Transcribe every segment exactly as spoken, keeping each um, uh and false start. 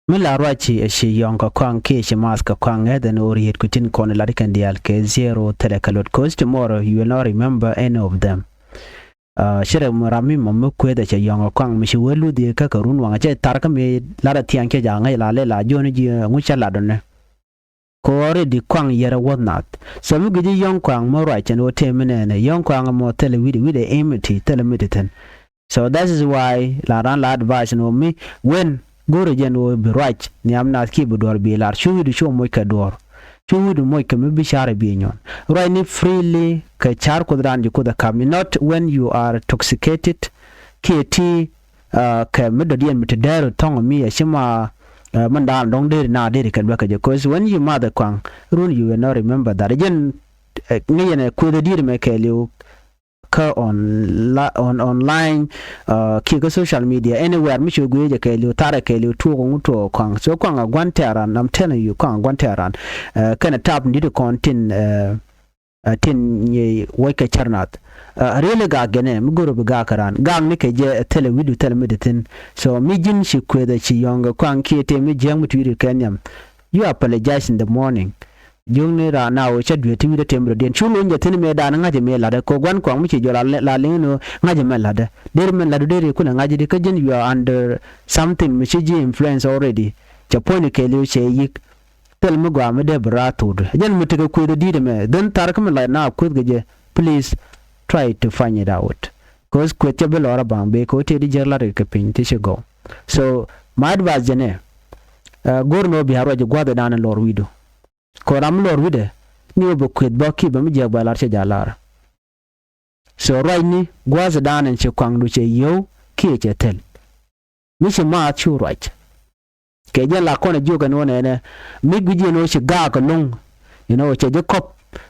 Mi la ruac ci, ci yɔ̱ŋ kɛ kɔaŋ kiɛ ci maath kɛ kɔaŋ, ŋäth ɛn ɣöö riet ku tin kɔn lat kɛn diaal kɛ zero thilɛ kɛ luɔt, 'cause tomorrow you will not remember any of them. Ci rɛ ram mi mɔ mi kueth ɛ cɛ yɔ̱ŋ kɛ kɔaŋ mi ci wee luth yɛ kä kɛ run waŋ, cɛ thar kä mi lat ɛ thiaŋ cɛ ja̱ ŋäc la lɛ la jiɔni ji̱ ŋu cɛ lat ɔni. Kɛ already kɔaŋ yɛrɛ wuɔth nath. So mi gui̱ci yɔ̱ŋ kɔaŋ mi ruac ɛn ɣöö tëë mi nɛɛnɛ, yɔ̱ŋ kɔaŋ mɔ thilɛ wi̱dɛ, wi̱dɛ empty, thilɛ mi ti thi̱n. So that is why la ran la advice ni ɣöö mi wen go̱rɛ jɛn ɣöö bi ruac nhiam nath kiɛ bi duɔ̱ɔ̱r bi lar, cu wi̱du cu moc kɛ duɔ̱ɔ̱r. Cu wi̱du moc kɛ mi bi ca̱r ɛ bi nyuɔ̱n. Ruacni freely kɛ ca̱r Kuothdan ji̱ Kuoth ɛ ka̱m. Not when you are intoxicated kiɛ ti kɛ mi dɔ̱diɛn mi te dɛɛr thɔ̱ŋ mi ɛ ci ma, min da̱a̱n dɔ̱ŋ deri na deri kɛ luɛk kɛ jɛ. 'Cause when you maath ɛ kɔaŋ run, you will not remember that. Jɛn ŋäc yɛn ɛ kueth ɛ di̱i̱t mɛ kɛɛliw kä on, on, online kiɛ kä social media, anywhere mi ci guic jɛ kɛɛliw, tharɛ kɛɛliw, tuɔɔk ŋu tuɔɔk kɔaŋ. So kɔaŋ a gua̱n tɛɛran, I'm telling you, kɔaŋ a gua̱n tɛɛran. Kɛnɛ tap ni di̱t kɔn tin tin nyɛ wuɔc kɛ cär nath. Really gak gɛnɛ mi go̱rɛ bi gak kɛ ran, gak ni kɛ jɛ thilɛ wi̱du, thilɛ mi ti thi̱n. So mi ji̱n ci kueth ɛ ci yɔ̱ŋ kɛ kɔaŋ kiɛ tëë mi jiäk mi tui̱ri kɛ nhiam, you apologize in the morning. Jiökni ran na ɣöö cä dueet ti wi̱dä tëë mi dɔ̱diɛn cu luny jɛ thi̱n mëë dan ŋa̱cä mëë la̱tdä kɛ gua̱n kɔaŋ mi ci jɔl la liŋ ni ɣöö ŋa̱cä mɛ la̱tdä. Deri mɛn la̱tdu deri kunɛ ŋa̱cä di kä ji̱n you are under something mi ci ji̱ influence already. Cɛ puɔ̱nyni kɛɛliw cɛ yi̱k. Thil mi gɔaa mi dee bi raar thokdu. Jɛn mi tekɛ kueth ɛ di̱i̱t ɛmɛ, dhän thar kä mi lac na kueth kɛ jɛ, please try to find it out. 'Cause kueth cɛ bi lɔr a baŋ bee kɛ wä tëë di jiäk la̱t kɛ piny ti ci gɔw. So my advice jɛn ɛ, go̱r ni wä bia ruac gua̱thdan in lɔr wi̱du. Kɛ ram mi lɔr wi̱dɛ ni wä bɛ kueth bä kiɛ bɛ mi jiäk bɛ lar cɛ ja̱ lar. So ruacni gua̱thdan in ci kɔaŋdu cɛ yio̱w kiɛ cɛ thil. Mi ci maath cu ruac. Kɛ jɛn la kɔn a jiök ɛn ɣöö nɛnɛ mi gui̱c yɛn ɣöö ci gaak ɛlɔ̱ŋ. Ɛn ɣöö cɛ ji̱ kɔp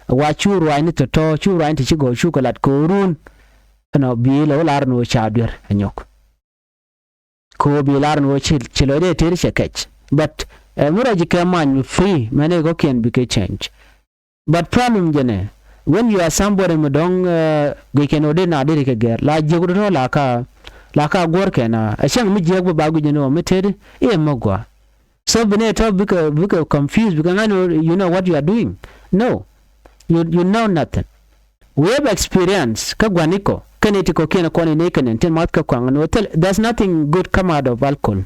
wa cu ruacni tɔ̱tɔ̱, cu ruacni ti ci gɔw cukɛ lat kɛ ɣöö run. Ɛnɔ bi lɛ wä lar ɛn ɣöö ca duer ɛ nyɔk. Kɛ ɣöö bi lar ɛn ɣöö ci, ci lɔcdɛ tëëri cɛ kɛc. But mi ruac ji̱ kɛ many mi free mɛn ɛ gɔ̱kiɛn bikɛ change. But problem jɛnɛ, when you are somebody mi dɔ̱ŋ guic kɛn ɣöö dee na deri kɛ gɛr la jiäk wut tɔ̱ la ka, la ka guɔ̱r kɛn a cäŋ mi jiäk bä ba guic jɛn ɣöö mi tëëdi i̱ ɛmɛ gua̱. So bi nɛ tɔ̱ bikɛ, bikɛ confuse, bikɛ ŋa̱n ɣöö you know what you are doing. No, you, you know nothing. We have experience kä gua̱nikɔ kɛn iti kɔ kiɛn kɔn in ɛ kɛn in tin math kä kɔaŋ ni ɣöö thil, there's nothing good come out of alcohol.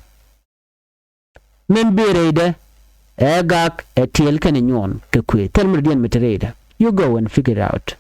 Min bi rɛydɛ ɛ gak ɛ tiɛɛl kɛnɛ nyuɔn kɛ kuëë thil mi dɔ̱diɛn mi te rɛydɛ. You go and figure it out.